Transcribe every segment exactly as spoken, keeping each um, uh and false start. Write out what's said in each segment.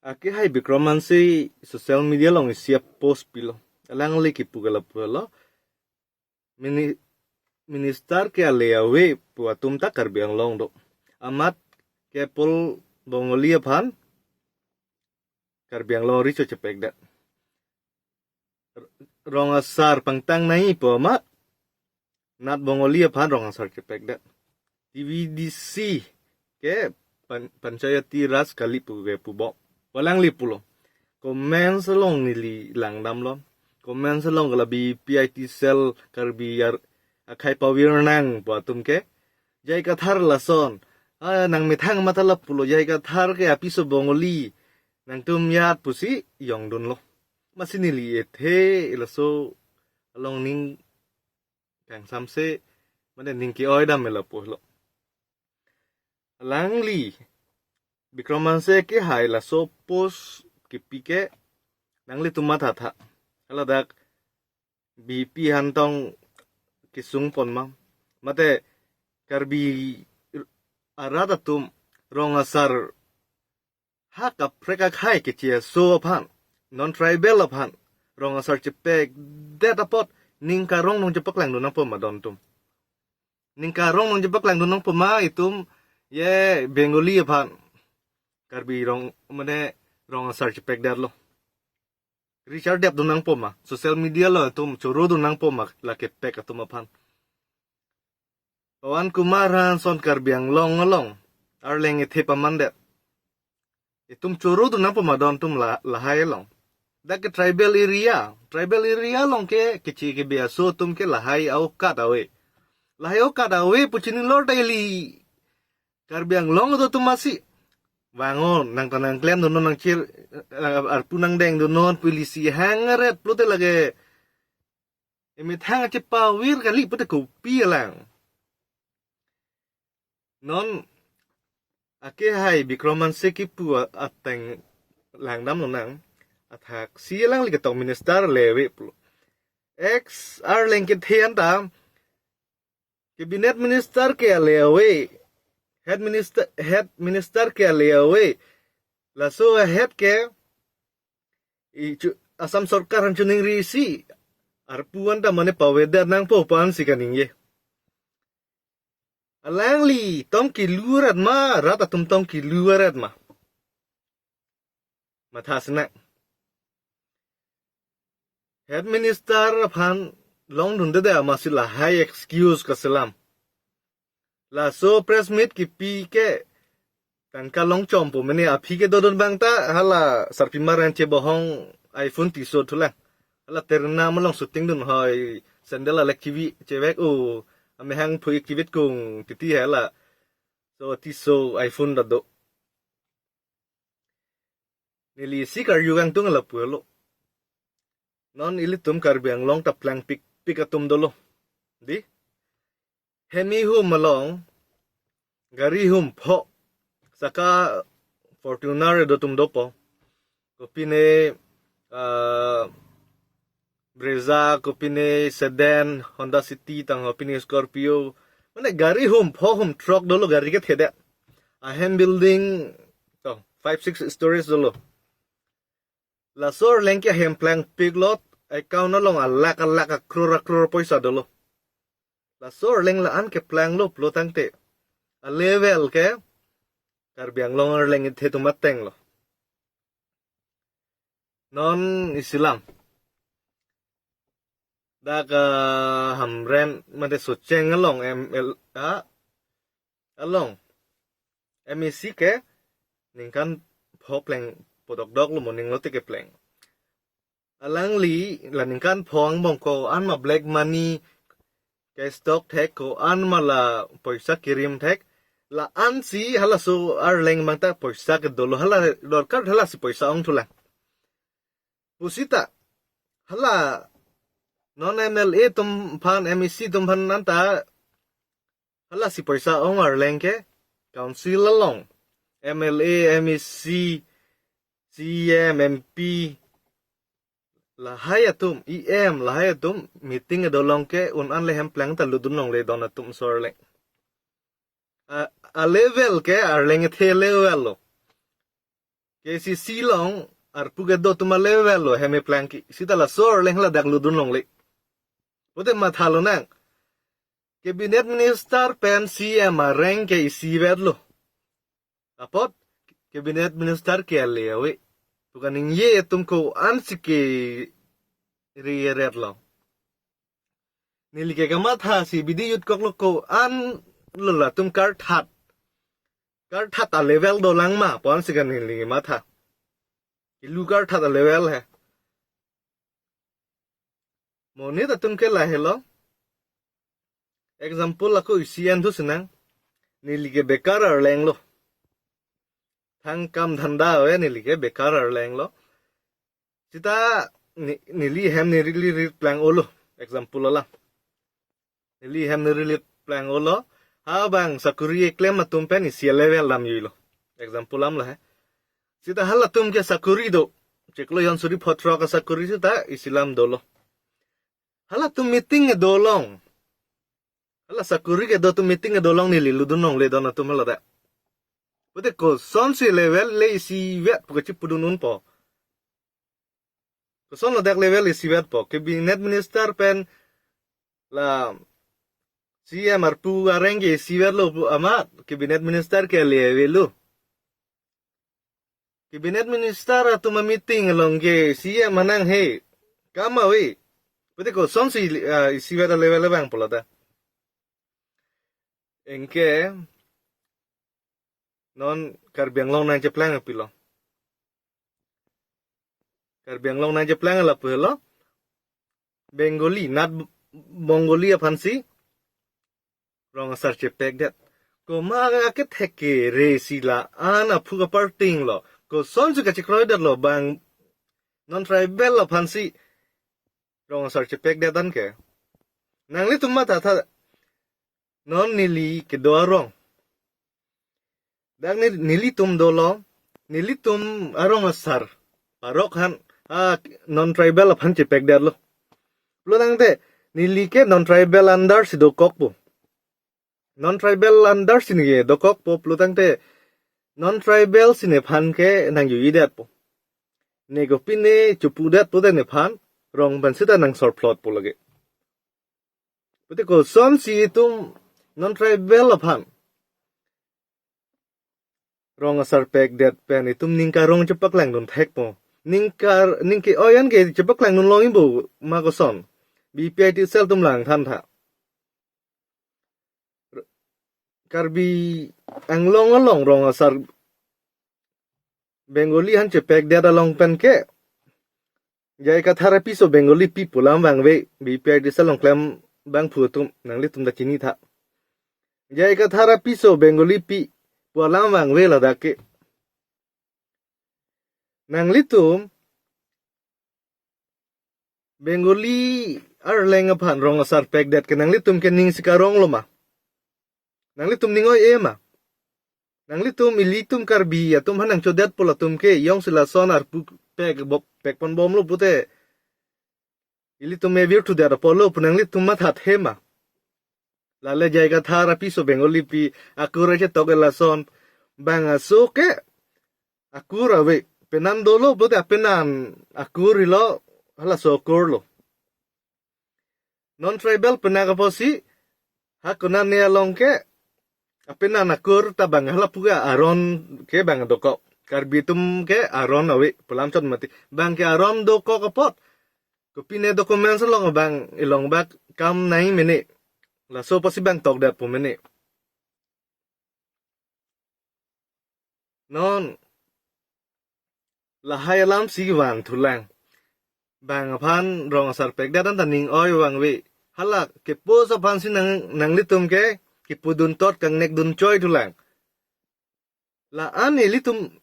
Akehai Bikram Hanse social media along isi a-post pilo. Alangli kipu ke lapu lo. Mini-, minister ke ale ave pu atum ta Karbi Anglong do. Amat ke pol Bengali aphan Karbi Anglong recho chepekdet. Rong asar pangtang nangji pu amat nat Bengali aphan rong asar chepekdet. T V D C ke pan-, Panchayati Raj kali pu ke pubom. Alangli pulo. Comments along neli langdamlo. Comments along ke la B P I T cell Karbi ar akhai pavir nang pu atum ke J I Kathar lason. Ah, nangmethang matha lapulo, J I Kathar ke apiso Bengali. Nangtum jat pusi jongdunlo. Amatsi neli ethe laso along ning kangsamse, mane ning ke-oi dam me lapulo. Alangli Bikram Hanse akehai laso post kipi ke nanglitum mathatha. Haladak B P hantong kesung pon ma. Mate Karbi arat atum rong asar ha kaprek akhai keche aso aphan, non-tribal aphan rong asar chepekdet apot ning karong nong chepaklangdun nangpo ma don atum. Ning karong nong chepaklangdun nangpo ma itum je Bengali aphan Karbi rong mane rong asar chepekdetlo. Richard Deb dun nangpo ma, social media along itum chorodun nangpo ma la kepek atum aphan. Pawan Kumar Hanson Karbi Anglong along arleng ethe pamandet. Itum chorodun nangpo ma don atum la, lahai along. Dak ke tribal area, tribal area along ke keche kebe aso atum ke lahai aukat ave. Lahai aukat ave pu chinilo ta ili Karbi Anglong do atum amatsi. Vangon nang ta nangklemdunnon nangchir, eh, arpu nangdengdunnon pu ili si hangret pulote lake emethang chepavir kali pute kopi alang. Non akehai Bikram Hanse kipu a-, ateng langdamlonang. Athaksi alangli ketok minister le ave pulo. Ex arleng kethe anta cabinet minister ke ale ave. Head minister, head minister ke ale ave. Laso head ke i chu-, Assam Sorkar aphan choningri si arpu anta mane pavedet nangpo pu ansi kaningje. Alangli tong kilu arat ma, rat atum tong kilu arat ma. Matha sinang. Head minister aphan longdunde de amatsi lahai excuse kaselam. Laso press meet kipi ke tangka longchompo mene aphi ke dodun abang ta hala sarpimar an chebohong iPhone tiso thulang. Hala terna malong shooting dun hoi sandal alek chivi chevek o amehang phui kivit kung titi hala. So tiso iPhone ta do. Neli si karju kangtung lapulo. Non ilitum Karbi Anglong ta plangpikpik atum dolo. Di? Hemi hum along, gari hum pho, saka Fortuner do atum dopo. Kopine, ah, Brezza, kopine Sedan, Honda City, tang kopine Scorpio. Mane gari hum pho hum truck dolo gari kethedet. Ahem building, to, five, six stories dolo. Laso arleng ke ahem plangpiklo, account along alakh alakh akror akror poisa dolo. Laso arleng la-an keplanglo pulo tangte. A level ke Karbi Anglong arleng ethe atum atenglo. Non isilam. Dak, ah, Hamren mate Socheng along M L A along M A C ke ningkan pho pleng podokdok lo mo ninglo te kepleng. Alangli la ningkan pho angbong ko-an ma black money ke stock thek ko-an ma la poisa kirim thek la-ansi halaso arleng abang ta poisa kedolo hala dorkar halasi poisa ong thulang. Pusita hala non M L A atum aphan M A C atum aphan anta halasi poisa ong arleng ke council along M L A, M A C, C E M, M P, lahai atum, E M, lahai atum meeting kedo along ke un an le hem pleng ta lutdun longle don atum so arleng. A, a level ke arleng ethe level lo. K C C along arpu kedo atum alevel lo hem eplangki. Sita laso arleng ladak ludun longle. Pute matha lonang. Cabinet minister pen C M areng ke isivet lo. Apot cabinet minister ke ale ave. Pu kaningje atum ko-an si ke ri ret lo. Neli ke kamatha si bidi jut koklo, ko-an lo latum karthat. Karthat alevel dolang ma pu-an si kan neli matha. Ilu karthat alevel he. Monit atum ke lahelo. Example ako isi an thu sinang. Neli ke bekar arleng lo. Thang kam dhanda ave, neli ke bekar arleng lo. Sita ni-, neli hem neli rit plang olo. Example alam. Neli hem neli rit plang olo. Ha bang sakuri eklem atum pen isi alevel lam yui lo. Example alam lo he. Sita halatum ke sakuri do. Chiklo jon suri photro ka sakuri sita isi lam dolo. Halatum meeting kedo along. Hala sakuri kedo atum meeting kedo along neli ludun longle don atum hala da. Pute kosonsi level le isivet pu kachipudun unpo. Koson ladak level isivetpo. Cabinet minister pen la C M arpu areng ke isivet lo pu amat. Cabinet minister ke ale ave lo. Cabinet minister atum a-meeting along ke C M anang he. Kam ave. Pute kosonsi, ah, isivet alevel abang pu la da. Anke non Karbi Anglong nangcheplang pilo. Karbi Anglong nangcheplang lapu helo. Bengali, nat Bengali aphansi rong asar chepekdet. Komat akethek kere si la-an aphu kaparting lo. Kosonsi kachekroidet lo bang non tribal aphansi rong asar chepekdet anke. Nanglitum matha tha, non neli kedo arong. Dak ne-, nelitum dolo, nelitum arong asar. Parok han, ah, non tribal aphan chepekdet lo. Pulotangte, neli ke non tribal under si dokokpo. Non tribal under si neke dokokpo, pulotangte, non tribal si nephan ke nang yuidetpo. Ne kopine chepudetpo te nephan, rong pen sita nang sorplotpo lage. Pute kosonsi itum non tribal aphan rong asar pekdet pen itum ning karong chepaklangdun thekpo. Ning kar-, ning ke-oi an ke chepaklangdun long ibo ma koson. B P I T cell atum lang than tha. Karbi Anglong along rong asar Bengali han chepekdet along pen ke J I Kathar apiso Bengali pi pu alam vangve, B P I T cell along klem abangphu atum nanglitum ta chini tha. J I Kathar apiso Bengali pi pu alam vangve ladak ke. Nanglitum Bengali arleng aphan rong asar pekdet ke nanglitum ke ning si karong lo ma? Nanglitum ning oi-e ma? Nanglitum ilitum Karbi atum han nangchodetpo latum ke jongsi lason arpu pek bo-, pekponbomlo pute ilitum me vir thudet apotlo pu nanglitum mathathe ma? Lale J I Kathar apiso Bengali pi akur achetok ke lason bang aso ke akur ave. Penan dolo pute apenan akur helo, halaso akur lo. Non tribal penak apotsi ha konane along ke apenan akur ta bang halapu ke aron ke bang dokok. Karbi atum ke aron ave pu alam chot mati. Bang ke aron dokok apot kopine documents along bang ilong bak kam nai mene. Laso apotsi bang tokdet pu mene. Non lahai alam si van thulang. Bang aphan rong asar pekdet an ta ning oi vangve. Hala ke post aphansi nang, nanglitum ke kipudun tot kangnek dun choi thulang. La-an ilitum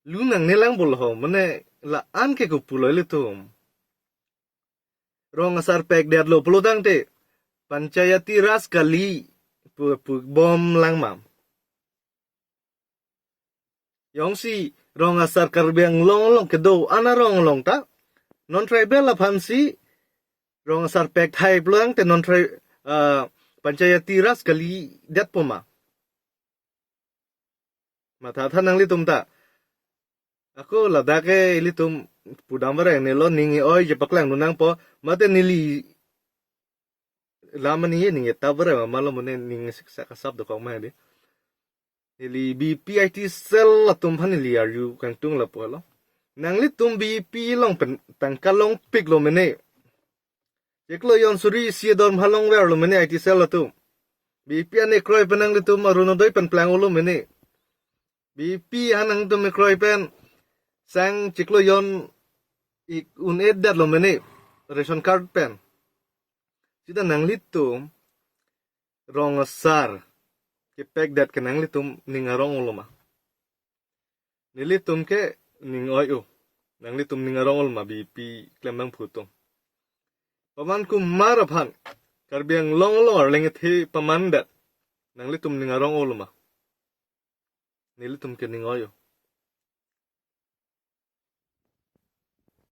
lu nangnelang bol ho, mane la-an ke kopulo ilitum. Rong asar pekdetlo pulotangte Panchayati Raj kali pu, pubom lang ma? Jongsi rong asar Karbi Anglong along kedo an arong along ta non tribal aphansi rong asar pekthai pulotangte non tri-, ah, Panchayati Raj kalidetpo ma? Mathatha nanglitum ta. Ako ladak ke ilitum pudam bareng nelo, ning oi je paklang nunang po. Mate neli lam ani ye ning eta bareng ma lo mene, ning siksa kasap dokok ma di. Neli B P I T cell atum aphan neli arju kangtung lapu lo. Nanglitum B P along pen tangka longpik lo mene. Chiklo jon suri isi ador ma longver lo mene I T cell atum. B P an ekroi pen nanglitum Orunodoi pen plang lo mene. B P an nangtum ekroi pen sang chiklo jon ik un-edet lo mene ration card pen. Sita nanglitum rong asar kepekdet ke nanglitum ning arong lo ma? Nelitum ke ning oi-o. Nanglitum ning arong lo ma B P klem nangphu atum? Paman Kumar aphan Karbi Anglong along arleng ethe pamandet nanglitum ning arong lo ma? Nelitum ke ning oi-o.